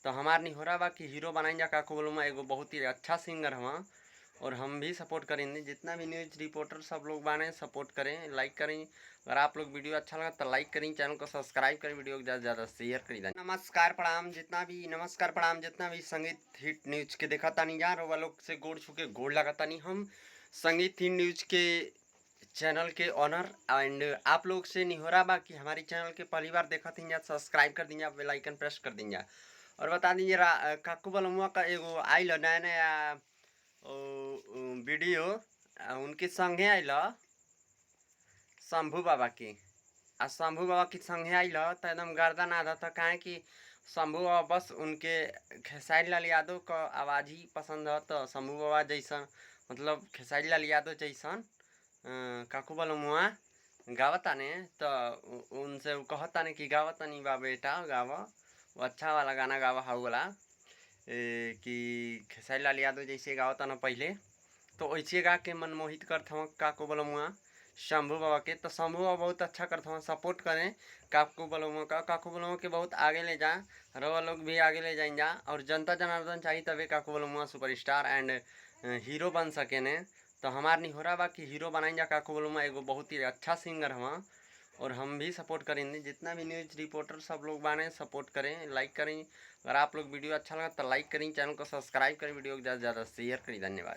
तो हमार निहोरा बा कि हीरो बनाई जा काकू बलमुआ, एगो बहुत ही अच्छा सिंगर हवा और हम भी सपोर्ट करेंगे। जितना भी न्यूज रिपोर्टर सब लोग बाने सपोर्ट करें, लाइक करें। अगर आप लोग वीडियो अच्छा लगा तो लाइक करें, चैनल को सब्सक्राइब करें, वीडियो को ज़्यादा से ज़्यादा शेयर करें। नमस्कार प्रणाम, जितना भी नमस्कार प्रणाम, जितना भी संगीत हिट न्यूज के देखा तानी जा रउआ लोग से गोड़ छू के गोड़ लगातानी। हम संगीत हिट न्यूज के चैनल के ऑनर एंड आप लोग से निहोरा बा कि हमारी चैनल के पहली बार देखत हई जा, सब्सक्राइब कर दीजिए, बेल आइकन प्रेस कर दीजिए। और बता दीजिए, काकू बलमुआ का एगो आइल नया नया ओ, ओ, वीडियो उनके संगे आइल शंभू बाबा के, आ शंभू बाबा के संगे आइल त एकदम गर्दन आधा था। काहे कि शंभू बाबा बस उनके खेसारी लाल यादव का आवाज़ ही पसंद है, तो शंभू बाबा जैसन, मतलब खेसारी लाल यादव जैसन काकू बलमुआ गावताने, तो उनसे उ कहताने कि गावतानी बा बेटा गाव, वो अच्छा वाला गाना गावा हाउ वाला कि खेसारी लाल यादव जैसे गावता ना पहले, तो वैसे गा के मनमोहित करत हवन काकू बलमुआ शंभू बाबा के। तो शंभू बाबा बहुत अच्छा करत हवन, सपोर्ट करें काकू बलमुआ का, काकू बलमुआ के बहुत आगे ले जा, रउआ लोग भी आगे ले जाइन जा। और जनता जनार्दन चाहिए तबे काकू बलमुआ सुपरस्टार एंड हीरो बन सकेने। तो हमार निहोरा बा कि हीरो बनाई जा काकू बलमुआ, एगो बहुत ही अच्छा सिंगर हवा और हम भी सपोर्ट करेंगे। जितना भी न्यूज रिपोर्टर सब लोग बाने सपोर्ट करें, लाइक करें। अगर आप लोग वीडियो अच्छा लगा तो लाइक करें, चैनल को सब्सक्राइब करें, वीडियो को ज़्यादा से ज़्यादा शेयर करें। धन्यवाद।